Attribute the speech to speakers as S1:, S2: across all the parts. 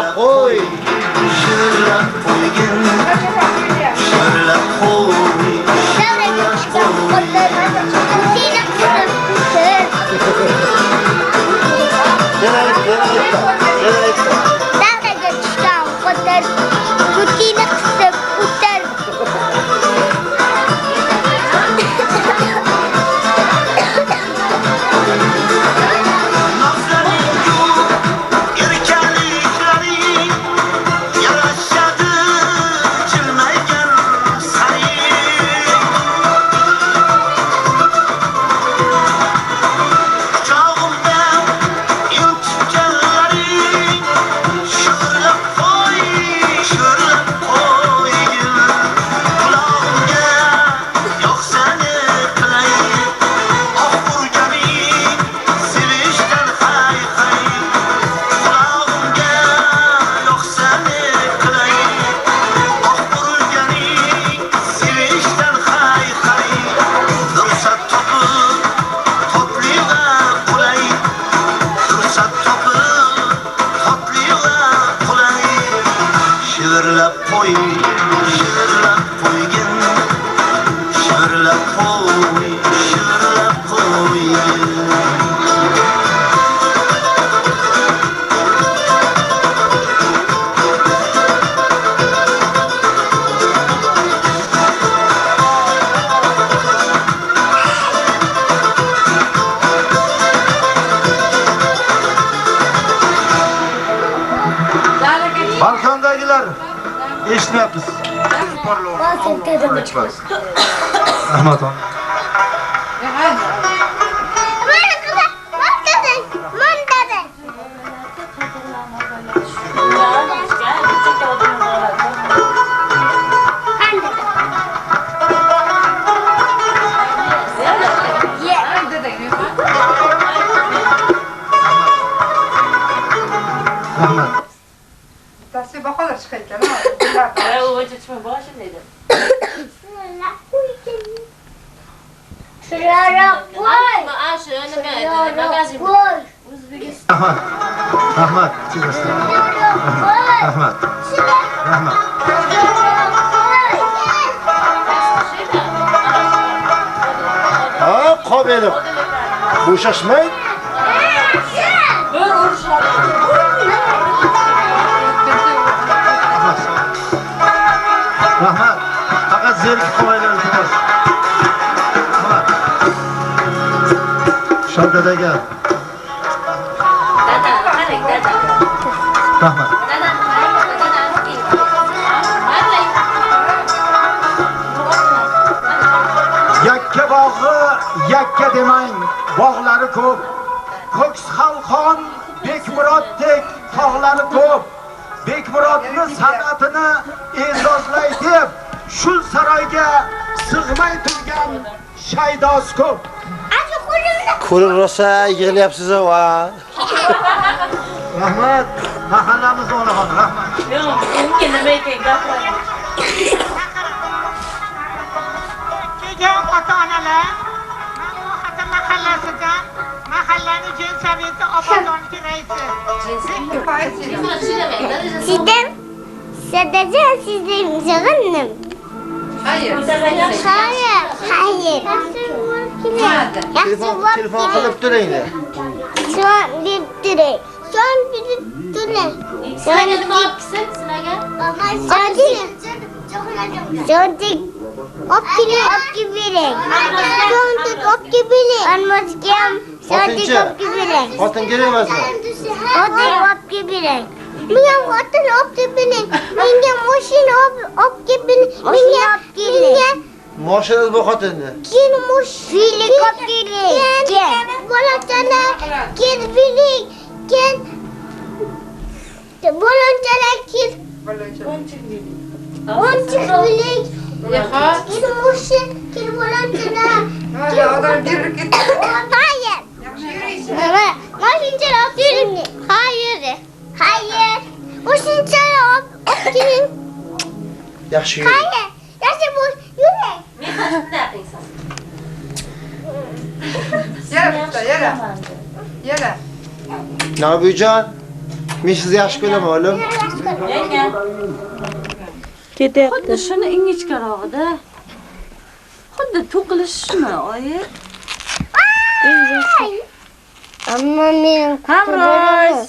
S1: Shivirlab qo'y, shivirlab qo'ygin. Shivirlab qo'y,
S2: Davraga tushgan qo'tir, ko'tingni qisib o'tir.
S1: Yana ayt, yana ayt. Yana ayt.
S2: Davraga tushgan qo'tir, ko'tingni qisib o'tir.
S1: Nozlaring ko'p, erkaliklaring yarashadi jilmaygan sayin. Quchog'imda ilk tutganlaring shivirlab qo'y, shivirlab qo'ygin. Qulog'imga yoqsa ne qilay, oh urganing sevishdan hay hay. Qulog'imga yoqsa ne qilay, oh urganing sevishdan hay hay. Fursat topib totliga qulay, fursat topib totliga qulay. Shivirlab qo'y, shivirlab qo'ygin. Shivirlab qo'y, shivirlab qo'ygin.
S3: Balkondagilar eshityapmiz. Rahmat.
S2: Mana qiza, mana mana.
S3: Rahmat.
S4: Bittasi bahodir chiqayotgan.
S2: Shivirlab qo'y. Qo'y.
S3: Rahmat. Rahmat. Rahmat. Rahmat. Ha, qolib edim. Bo'shashmang. Rahmat. Rahmat. Faqat zerikib qolmanglar, iltimos. Rahmat. Shavkat aka. Rahmat. Yakka bog'i yakka demang, bog'lari ko'p. Ko'ks Xalqon Bekmuroddek tog'lari ko'p. Bekmurodni san'atini e'zozlay deb shul saroyga sig'may turgan shaydos ko'p.
S1: Ko'rib rosa yig'layapsiz va.
S3: Rahmat. Mahallamiz onaxon, rahmat.
S5: Kelgan ota-onalar, men Mo'xata mahallasidan mahallani Jensoveti obodonlik raisi.
S2: Sizden sadece sizden canım.
S4: Hayır.
S2: Hayır, hayır.
S1: Telefon, telefon qilib turing.
S2: Son bilip durun. Son bilip durun.
S6: Sizlarga nima olib kelsin sizlarga?
S2: Sondik. Sondik. Olib keling, olib kelib bering. Sondik olib kelib bering. Almazga ham sondik olib kelib bering.
S1: Xotin kerak emasmi?
S2: Xotin olib kelib bering. Menga xotin olib kelib bering. Menga mashina olib kelib bering. Menga olib keling.
S1: Moshinasi bu xotinni.
S2: Keyin mushfilik olib keling. Keyin bolachana kelib bering. Keyin bolachana kelib o'nchiq biling. Keyin mushik, keyin bolachana.
S4: Odam berib ketdi.
S2: Hayır.
S4: Yaxshi yuriysiz.
S2: Mashinchalar olib keling. Hayır. Hayır. Mashinchalar olib keling.
S1: Yaxshi yuring.
S2: Hayır. Yaxshi bo'l. Yuring.
S4: Yara bitta, yara. Yara.
S1: Nabijon, Men sizni yaxshi ko'raman, o'g'lim.
S7: Ketyapti.
S6: Xuddi shuni ingichkarog'ida. Xuddi to'qilishmi, oyi?
S2: Ammo men
S7: Hamroz.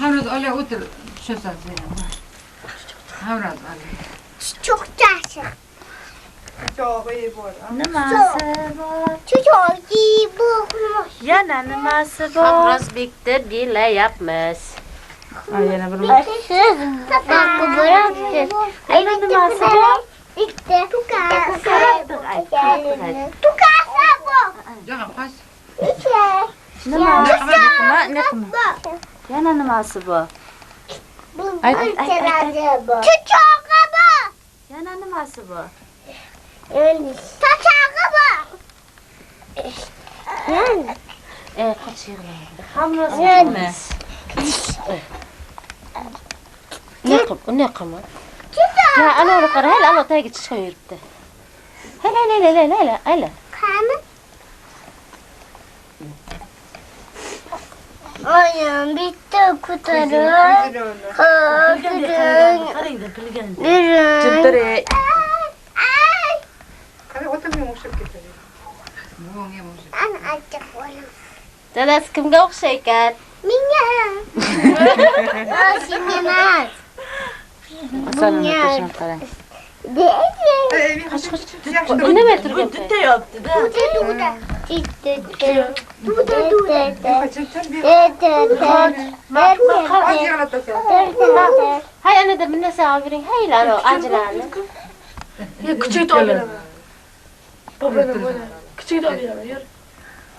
S4: Hamroz ola o'tir, tushasan sen. Hamroz ola.
S2: Cho'qchasi.
S4: Chog'i bor.
S6: Nimasi bor?
S2: Cho'chog'i bor.
S6: Yana nimasi bor? Hamrozbekni belayapmiz.
S7: Yana bir
S2: Siz borasiz.
S6: Yana nimasi bor?
S2: Bitta. Tukasi bor.
S4: Jahon qoch.
S6: Nima?
S7: Niqma, niqma.
S6: Yana nimasi bor?
S2: Cho'chog'i bor.
S6: Yana nimasi bor?
S2: Cho'chog'i bor.
S6: Qoch yig'laydi. Hamrozbekmi? Ne qilib, ne qilma? Ya ana qara, hali ana tagiga chiqib yuribdi. Hali hali hali hali hali.
S2: Qani? Oyim bitta ko'tarib.
S6: Qarang-da, bilgan.
S7: Jimtir.
S4: Qara, otamga o'xshab ketadi. Buvangga ham o'xshab.
S2: Ana achchiq bo'laman.
S6: Dadasi kimga o'xshar ekan?
S2: Menga. Senga emas.
S7: Asalini tashlab qarang.
S4: Qoch, qoch.
S6: Nima turgan?
S7: Bitta yopdi-da.
S2: Duda duda. Duda duda.
S4: Oz yig'latasan.
S6: Hay anada bir narsa olib bering. Hay ana ajilarni.
S7: Kuchukni olib beraman. Kuchukni olib beraman, yur.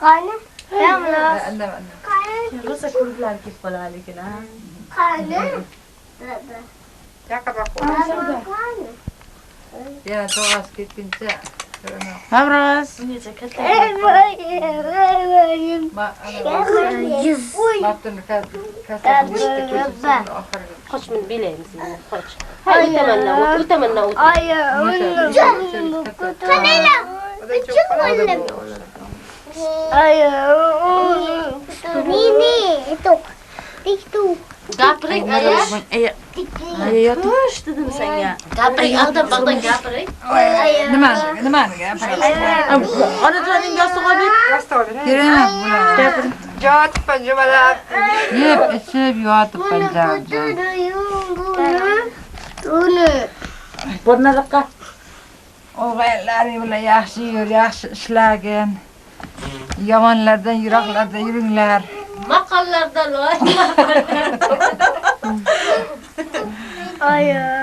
S2: Qani? Ramlos. Qani?
S7: Rosa ko'riblar kelib qoladi lekin, ha.
S2: Qani?
S4: Yaqinroq
S2: Qani?
S4: Yana tog'asi ketguncha.
S7: Hamroz.
S6: Bungacha katta. Qoch buni belaymiz endi, qoch. Hay u tomondan o't, u tomondan o't.
S2: Qanaylar? Nini, tok. Tik tok.
S6: Gapiring aya.
S7: Aya, tush dedim senga.
S6: Gapiring, ag'dan bag'dan gapiring.
S4: Nimani, nimani gapirasan?
S7: Onajoning yostig'i olib ber.
S4: Kerak bular. Yotibman jumalab. Yeb, ichib yotibman jamjon.
S2: Buni.
S7: Burniga.
S4: O'g'aylaring bilan yaxshi yur, yaxshi ishlagin. Yomonlardan yiroqlarda yuringlar.
S6: Maqollardan voy.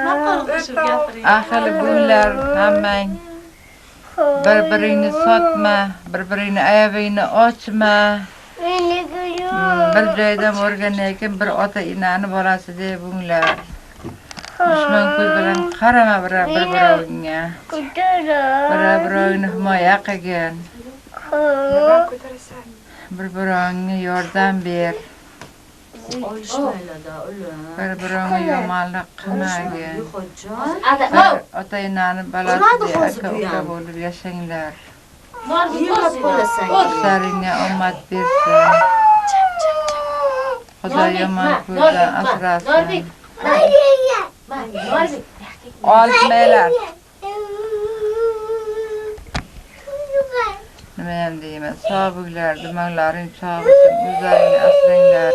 S6: Maqol qo'shib gapiring.
S4: Ahli bo'linglar hammang. Bir-biringni sotma, bir-biringni ayabingni ochma. Bir joydan o'rgandan keyin bir ota-enani bolasi deb bo'linglar. Dushman ko'z bilan qarama bir-birovingga. Bir-birovingni himoya qilgin. Bir-birovingga yordam ber.
S6: Olishmaylar-da, ular.
S4: Bir-birovingga yomonlik qilmagin. Ota-enani bolasi aka-uka bo'lib yashanglar. Ishlaringga omad bersin. Xudo yomon ko'zdan asrasin. Olishmanglar. Nima ham deyman, sog' bo'linglar, dimog'laring sog' bo'lsin, o'zlaringni asranglar.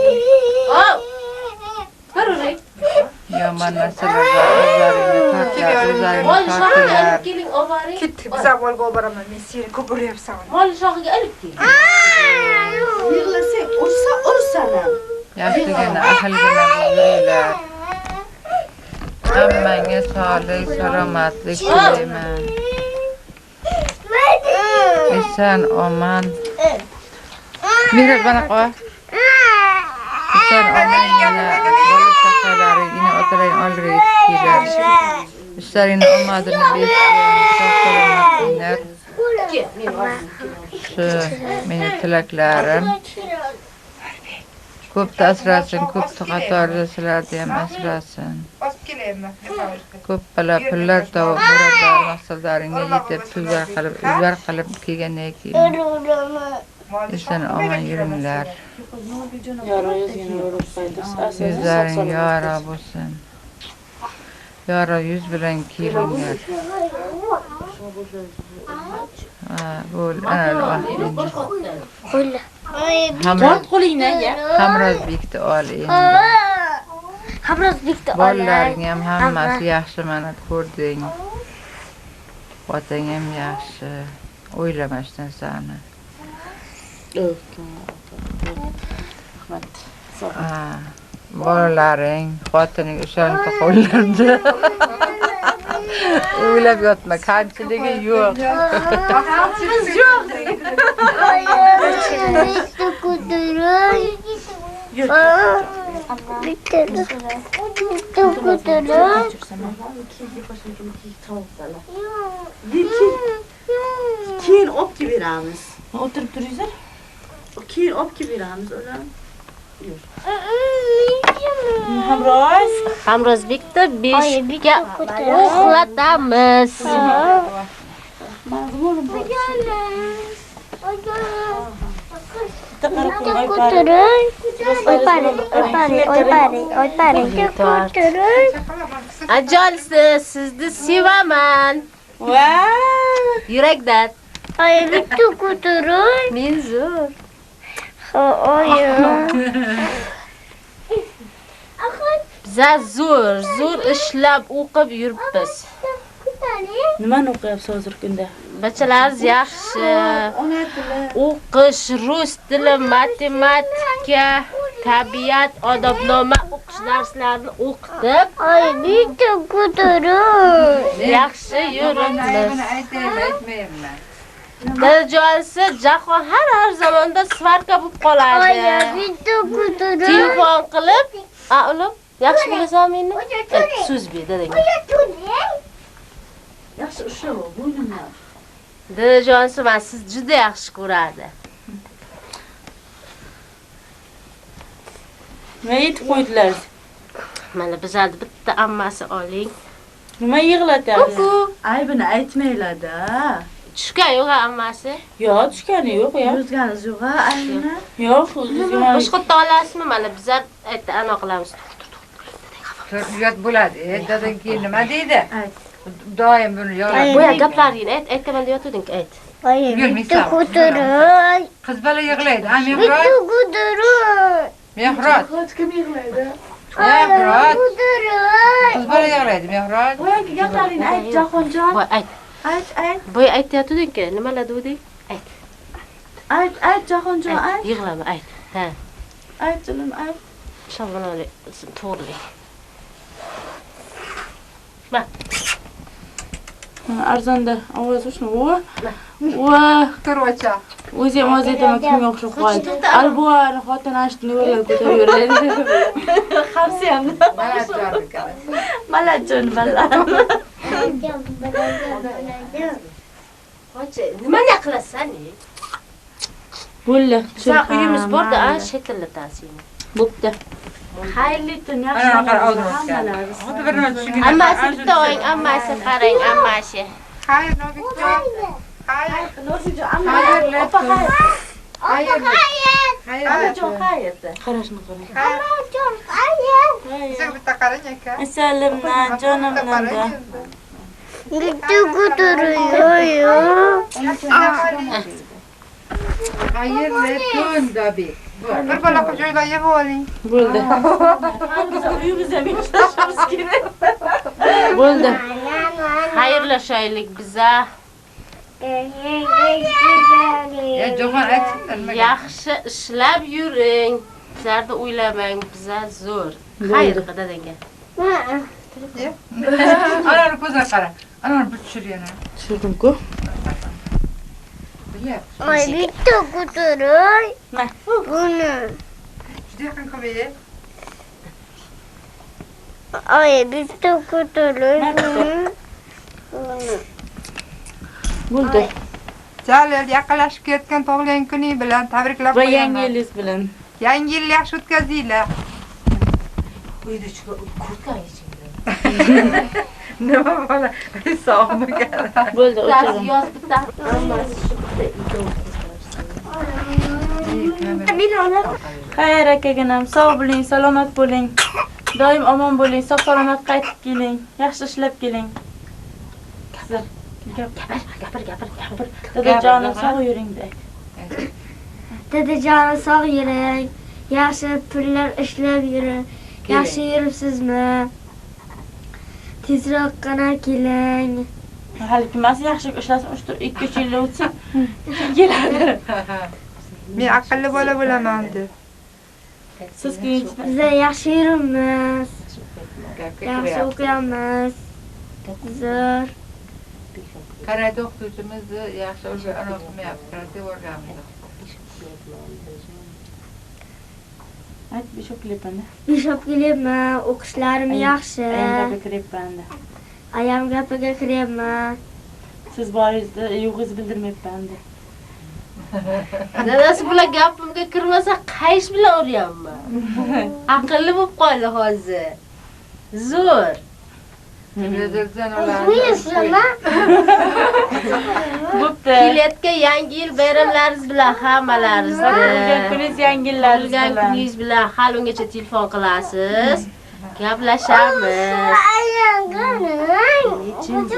S4: Yomon narsalardan o'zlaringni tortlar, o'zlaringni tortinglar.
S5: Ketdik, biz avvalga olib boraman, men seni ko'p uryapsan.
S6: Mol shoxiga ilib keling.
S7: Yig'lasang, ursa ursan ham.
S4: Yaxshigina, ahilgina bo'linglar. Hammangga sog'lik, salomatlik tilayman. Eson omon. Mehribon qo'y. Eson omon yana bola chaqalaring, ina otalaring oldiga yetib kelar. Ishlaringni omadini bersin, sog' salomat bo'linglar. Shu meni tilaklarim. Ko'pni asrasin, ko'pni qatorida sizlarni ham asrasin. Ko'p bala pullar topib, murodlar, maqsadlaringga yetib, pullar qilib, uylar qilib kelgandan keyin Eson omon yuringlar. Yuzlaring yora bo'lsin. Yora yuz bilan kelinglar. Bo'l, ana Hamroz bekti ol endi.
S2: Hamroz bekti ol.
S4: Bolalaring ham hammasi yaxshi, mana ko'rding. Otang ham yaxshi. O'ylama hech narsani.
S7: Rahmat.
S4: Bolalaring, xotining o'shancha qo'llarida. O'ylab yotma, kamchiligi yo'q.
S7: Biz yo'q. Keyin olib kelib beramiz. O'tirib turinglar. Keyin olib kelib beramiz ular. Hamroz,
S6: Hamroz bekti 5 ga uxlatamiz. Ajalsi, sizni sevaman. Yurakdan. Men zo'r. Biza zo'r, zo'r ishlab o'qib yuribmiz.
S7: Nimani o'qiyapsiz hozirgi kunda?
S6: Bachalaringiz yaxshi. O'qish, rus tili, matematika, tabiat, odobnoma o'qish darslarini o'qitib, yaxshi yuribmiz.
S4: Aytmayman.
S6: Dadajonsi Jahon har zamonda svarka bo'lib qoladi. Telefon qilib, a o'g'lim, yaxshi bilasan meni? So'z ber dadangga.
S7: Yaxshi ushlab ol, bo'ynimdan.
S6: Dadajonsi mana sizni juda yaxshi ko'radi.
S7: Nima yetib qo'ydilar?
S6: Mana bizlarni bitta ammasi oling.
S7: Nima yig'latyapsiz? Aybini aytmanglar-da.
S6: Tushgan yo'q ammasi?
S7: Yo'q, tushgani yo'q ya.
S8: Yuzganingiz yo'q a aybini?
S7: Yo'q, o'zingizga.
S6: Boshqa olasizmi? Mana bizlar aytdi, ana qilamiz.
S4: Tur, uyat bo'ladi. Dadang keyin nima deydi? Doim buni yig'lab.
S6: Boya gaplaringni ayt, aytaman deyotganding, ayt.
S4: Qiz bola yig'laydi. A Mehroj? Mehroj.
S7: Kim yig'laydi?
S4: Mehroj. Qiz bola yig'laydi, Mehroj.
S7: Boyagi gaplaringni ayt, Jahonjon.
S6: Voy, ayt.
S7: Ayt, ayt.
S6: Boya aytayotganding-ku, nimalar deding? Ayt.
S7: Ayt, ayt Jahonjon, ayt.
S6: Yig'lama, ayt. Ha.
S7: Ayt, jonim, ayt.
S6: Shalvani to'g'rilang. Ma.
S7: Arzonda ovoz o'shni. Va,
S5: Turvacha.
S7: O'zi ham o'zi aytaman, kimga o'xshab qoldi. Albuani xotin ashtini o'ylab ko'tarib yuradi. Xavsi ham. Malajon bala.
S6: Hoji, nimani qilasan?
S7: Bo'ldi.
S6: Bizlar uyimiz bor-da, shatillatasiz.
S7: Bo'pti. Xayrli tun, yaxshi.
S6: Ammasi bitta oying, ammasi qarang, ammasi.
S5: Xayr, Nobikjon. Xayr.
S7: Nobikjon, amma. Opa xayr.
S4: Xayr.
S7: Xayr. Onajon xayr. Qarashni qarang.
S2: Onajon xayr.
S5: Bizga bitta qarang aka.
S7: Asalimdan, jonimdan.
S2: Bitta ko'tarib.
S4: Xayrli tun, Dobik.
S5: Bir bola joyda yeb oling.
S7: Bo'ldi. Uyimizda ham ishlashimiz kerak. Bo'ldi.
S6: Xayrlashaylik biza.
S4: Ya Jahon aytsin nima?
S6: Yaxshi ishlab yuring. Bizlarni o'ylamang, biza zo'r. Xayr dadangga.
S4: Anani ko'ziga qara. Anani bir tushir yana.
S7: Tushirdim-ku.
S2: Ay bitta ko'tarib. Buni.
S5: Juda yaqin qilmay.
S2: Ay bitta ko'tarib. Buni.
S7: Bo'ldi.
S5: Jalil, yaqinlashib kelayotgan tug'ilgan kuning bilan tabriklab
S7: Va
S5: qo'yaman.
S7: yangi yilingiz bilan.
S5: Yangi yil yaxshi o'tkazinglar.
S6: Uyda chiqib kurtka yechinglar.
S4: Nima bola? Sog'mikan?
S7: Bo'ldi,
S6: Bittasi
S7: o'chiring.
S6: yoz, bittasi ammasi shu bitta ikkovi.
S7: Xayr akaginam, sog' bo'ling, salomat bo'ling. Doim omon bo'ling, sog' salomat qaytib keling. Yaxshi ishlab keling. Qizim,
S6: Gapir, gapir, gapir, gapir.
S7: Dadajonim sog' yuring de.
S2: Dadajonim sog' yuring. Yaxshi pullar ishlab yuring. Yaxshi yuribsizmi? Tezroqqina keling.
S7: Hali kimasi yaxshi ishlasin, 3-2 yil o'tsin, keladi.
S5: Men aqlli bola bo'laman de.
S7: Siz keyin
S2: Biz yaxshi yuribmiz. Yaxshi o'qiyapmiz. Zo'r.
S4: Karate o'qituvchimizni yaxshi o'sha anaqa qilmayapti, karate o'rganmaydi.
S7: Ayt, 5 kelyapman.
S2: 5 kelyapman, o'qishlarim yaxshi.
S7: Ayam gapiga kiryapman.
S2: Ayam gapiga kiryapman.
S7: Siz boringizda yo'g'ingizni bildirmayapman.
S6: Dadasi bular gapimga kirmasa qayish bilan uryapman. Aqlli bo'lib qoldi hozir. Zo'r.
S7: Bo'pti.
S6: Kelayotgan yangi yil bayramlaringiz bilan hammalaringizni.
S7: Tug'ilgan kuningiz yangi yillaringiz
S6: Tug'ilgan
S7: bilan.
S6: kuningiz bilan hali ungacha telefon qilasiz. Gaplashamiz.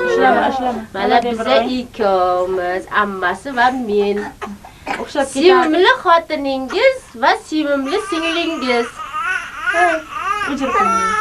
S7: Ishlama, ishlama.
S6: Mana biza ikkovimiz, ammasi va men.
S7: O'xshab ketadi.
S6: Sevimli xotiningiz va sevimli singlingiz.
S7: O'chirib qo'ying.